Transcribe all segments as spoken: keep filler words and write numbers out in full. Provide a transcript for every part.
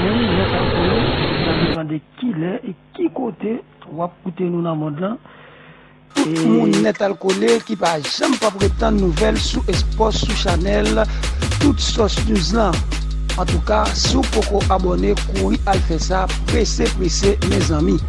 Nèt al kole, sa depann de kilè e ki kote w ap koute nou nan mond lan. Tout moun nèt al kole ki pa janm p ap ret tann nouvèl sou espò sou chanèl Tout Sòs News lan. Antouka, si w poko abòne, kouri al fè sa, prese, prese, mezanmi.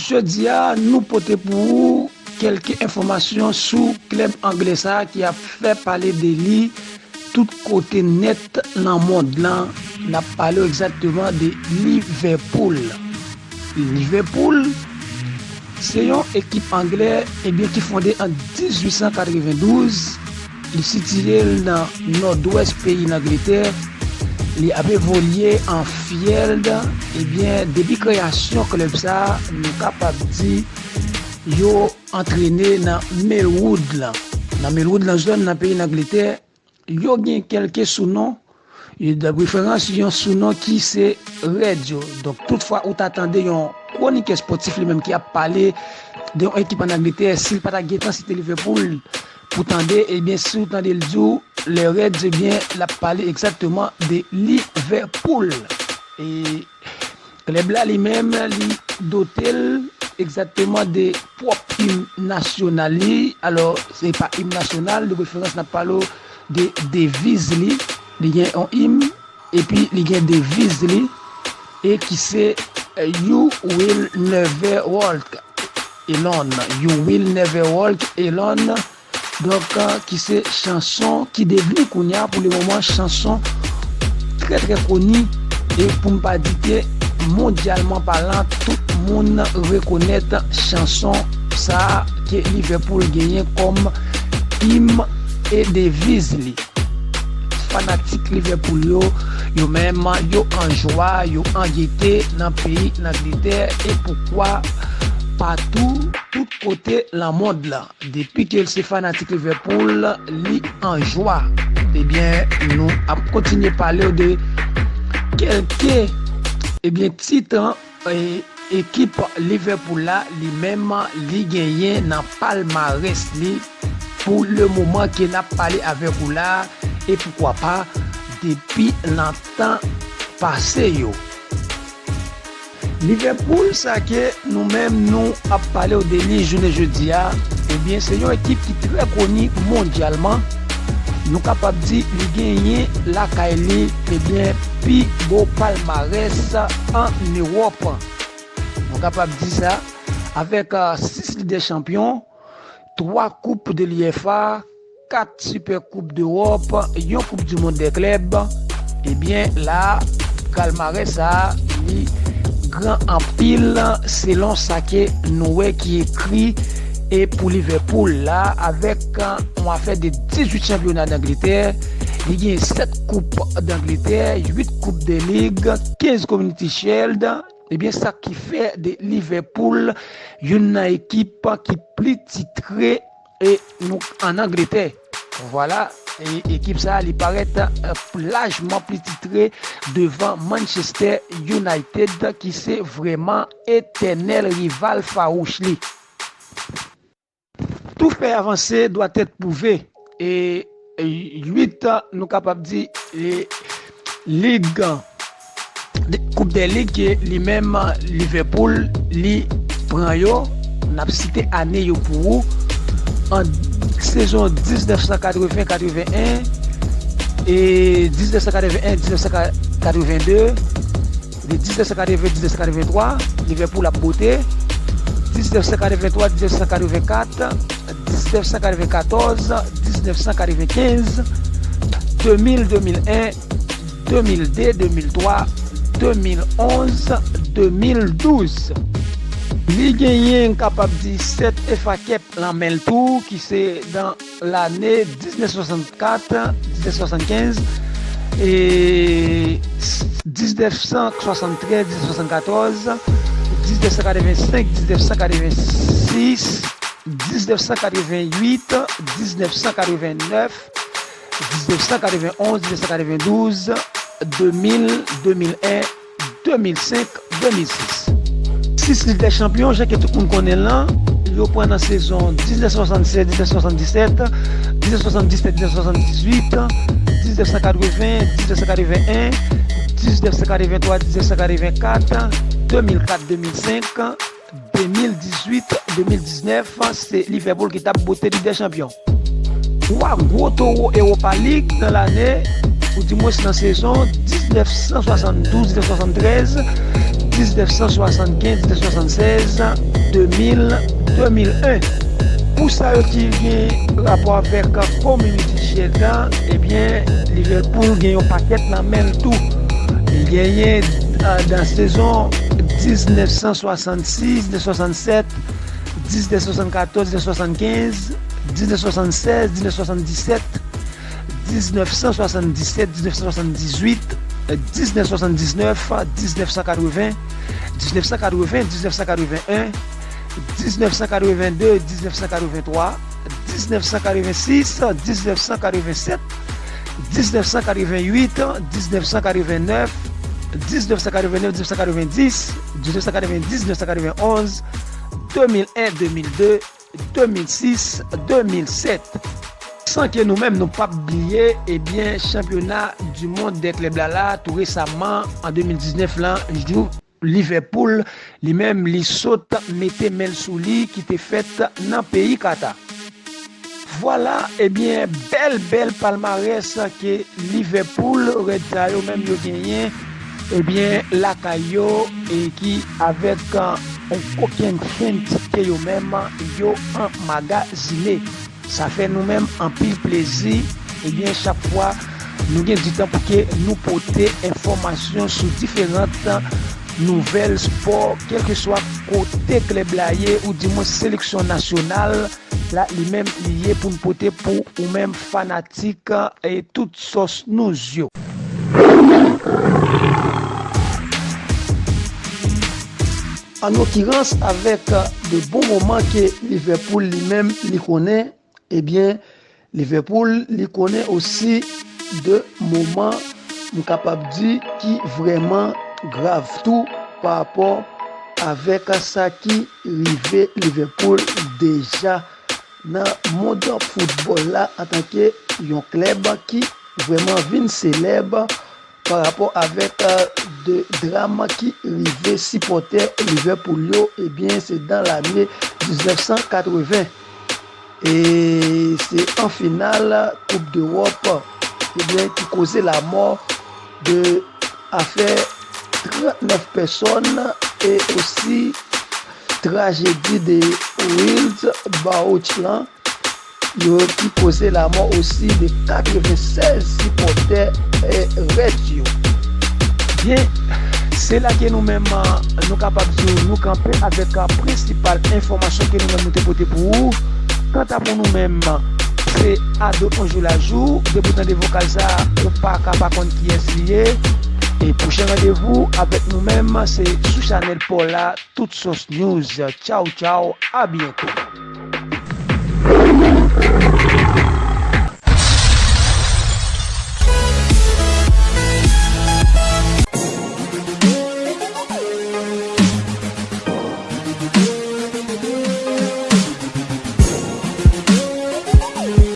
Jodi a, nou pote pou ou kèlke enfòmasyon sou klèb anglè sa a ki ap fè pale de li tout kote nèt nan mond lan. N ap pale w egzakteman de Liverpool. Liverpool se yon ekip anglè, ebyen, ki fonde an dizuit san katrevendouz. Li sitiye l nan nòdwès peyi Langletè. Li ap evolye an Field. Ebyen, depi kreyasyon klèb sa a, nou kapab di yo antrene nan Melwood lan. Nan Melwood lan, zòn nan peyi Langletè, yo gen kèlke sounon. Yo, de preferans, yon sounon ki se Reds yo. Donk, toutfwa ou ta tande yon kwonikè espòtif li menm ki ap pale de yon ekip ann Angletè, si l pa ta gentan site Liverpool pou tande, ebyen, si w tande l di w les Reds, ebyen, l ap pale egzakteman de Liverpool. E klèb la li menm, li dote l egzakteman de pwòp im nasyonal li. Alò, se pa im nasyonal, de preferans, n ap pale w de deviz li. Li gen yon im, epi li gen deviz li, e ki se, eh, You Will Never Walk Alone. You Will Never Walk Alone. Donk, eh, ki se chanson ki devni kounye a, pou le moman, chanson trè, trè koni, e pou m pa di ke mondyalman palan, tout moun rekonèt chanson sa a ke Liverpool genyen kòm im e deviz li. Fanatik Liverpool yo, yo menm, yo an jwa, yo an gete nan peyi Langletè, e poukwa pa tou, tout kote nan mond lan. Depi ke l se fanatik Liverpool, li an jwa. Ebyen, nou ap kontinye pale w de kèlke, ebyen, tit, e, ekip Liverpool la, li menm, li genyen nan palmarès li pou le moman ke n ap pale avèk ou la, e poukwa pa, depi nan tan pase yo. Liverpool sa ke nou menm nou ap pale w de li jounen jodi a, ebyen, se yon ekip ki trè koni mondyalman. Nou kapab di li genyen lakay li, ebyen, pi gwo palmarès ann Ewòp. Nou kapab di sa avèk, ah, sis Lig dè Chanpyon, twa koup de l'UEFA, kat Super Coupe d'Europe, yon Coupe du Monde des Clubs. Ebyen, la, palmarès sa a, li gran anpil selon sa ke nou wè ki ekri e pou Liverpool la, avèk, ah, yon afè de dizuit chanpyona d'Angleterre. Li gen sèt koup d'Angleterre, uit koup de lig, kenz Community Shield. Ebyen, sa ki fè de Liverpool youn nan ekip ki pli titre e nou ann Angletè. Vwala, e ekip sa a, li parèt, eh, lajman pli titre devan Manchester United, ki se vrèman etènèl rival fawouch li. Tout fait avancé doit être prouvé. E, e, uit, nou kapab di, e, lig, de, Coupe des Ligues ke li menm Liverpool li pran yo. N ap site ane yo pou ou. An sezon diznèf san katreven katreven en e diznèf san katreven en diznèf san katreven de, de diznèf san katreven diznèf san katreven twa, Liverpool ap bote. Diznèf san katreven twa diznèf san katreven kat, diznèf san katreven katòz diznèf san katreven kenz, de mil de mil en, de mil de de mil twa, de mil onz de mil douz. Li genyen, n kapab di, sèt F A Cup nan men l tou, ki se nan lane diznèf swasannkat, diznèf swasannkenz, e diznèf san swasanntrèz, diznèf san swasannkatòz, diznèf san katrevensenk, diznèf san katrevensis, diznèf san katrevenuit, diznèf san katrevennèf, diznèf san katrevenn onz, diznèf san katrevenn douz, de mil, de mil en, de mil senk, de mil sis. Sis Lig dè Chanpyon, jan ke tout moun konnen l lan, yo pran nan sezon diznèf san swasannsèz, diznèf san swasanndisèt, diznèf san swasanndisèt, diznèf san swasanndizwit, diznèf san katreven, diznèf san katreven en, diznèf san katreven twa, diznèf san katreven kat, de mil kat, de mil senk, de mil dizwit, de mil diznèf, se Liverpool ki t ap bote Lig dè Chanpyon. Twa gwo towo Europa League nan lane, oudimwens nan sezon diznèf san swasanndouz, diznèf san swasanntrèz, diznèf san swasannkenz, diznèf san swasannsèz, de mil, de mil en. Pou sa yo ki gen rapò avèk Community Shield la, ebyen, Liverpool gen yon pakèt nan men l tou. Li genyen, ah, nan sezon diznèf san swasannsis, diznèf san swasannsèt, diznèf san swasannkatòz, diznèf san swasannkenz, diznèf san swasannsèz, diznèf san swasanndisèt, diznèf san swasanndisèt, diznèf san swasanndizwit, diznèf san swasanndisèt, diznèf san swasanndisèt, diznèf san swasanndisèt, diznèf san swasanndisèt, diznèf san katreven, diznèf san katreven en, diznèf san katreven de, diznèf san katreven twa, diznèf san katreven sis, diznèf san katreven sèt, diznèf san katreven uit, diznèf san katreven nèf, diznèf san katreven nèf, diznèf san katreven dis, diznèf san katreven dis, diznèf san katreven onz, de mil en, de mil de, de mil sis, de mil sèt. San ke nou menm nou p ap bliye, ebyen, chanpyona di mond dè klèb la la, tou resaman, an de mil diznèf lan, jou Liverpool, li menm, li sot mete men l sou li, ki te fèt nan peyi Kata. Vwala, ebyen, bèl, bèl palmarès ke Liverpool, Reds sa yo menm yo genyen, ebyen, lakay yo, e ki avèk, uh, yon kokennchenn tit ke yo menm, yo anmagazine. Sa fè nou menm anpil plezi, ebyen, chak fwa nou gen di tan pou ke nou pote enfòmasyon sou diferan nouvèl spò, kèlkeswa kote klèb la ye, oudimwen seleksyon nasyonal la, li menm li ye pou n pote pou ou menm fanatik, e tout sòs nouz yo. An okirans, avèk de bon moman ke Liverpool li menm li konnen, ebyen, Liverpool, li konnen osi de moman, m kapab di, ki vrèman grav tou pa rapò avèk sa ki rive Liverpool deja nan mond foutbòl la antanke yon klèb ki vrèman vin selèb pa rapò avèk, euh, de dram ki rive sipòtè Liverpool yo, ebyen, se nan lane diznèf san katreven. E se an final Koup Dewòp, ebyen, ki koze lamò de afè trannèf pèsòn e osi trajedi de Wilds Bauch lan, yo ki koze lamò osi de katrevensèz sipòtè, eh, Reds yo. Byen, se la ke nou menm, nou kapab di w, nou kanpe avèk prensipal enfòmasyon ke nou menm nou te pote pou ou. Kanta pou nou menm, se Ado Anjou Lajou. Depi w tande vokal sa, ou pa ka pa konn kiyès li ye. E pwochen randevou avèk nou menm, se sou chanèl pa w la, Tout Sòs News. Tchaw, tchaw, a byento.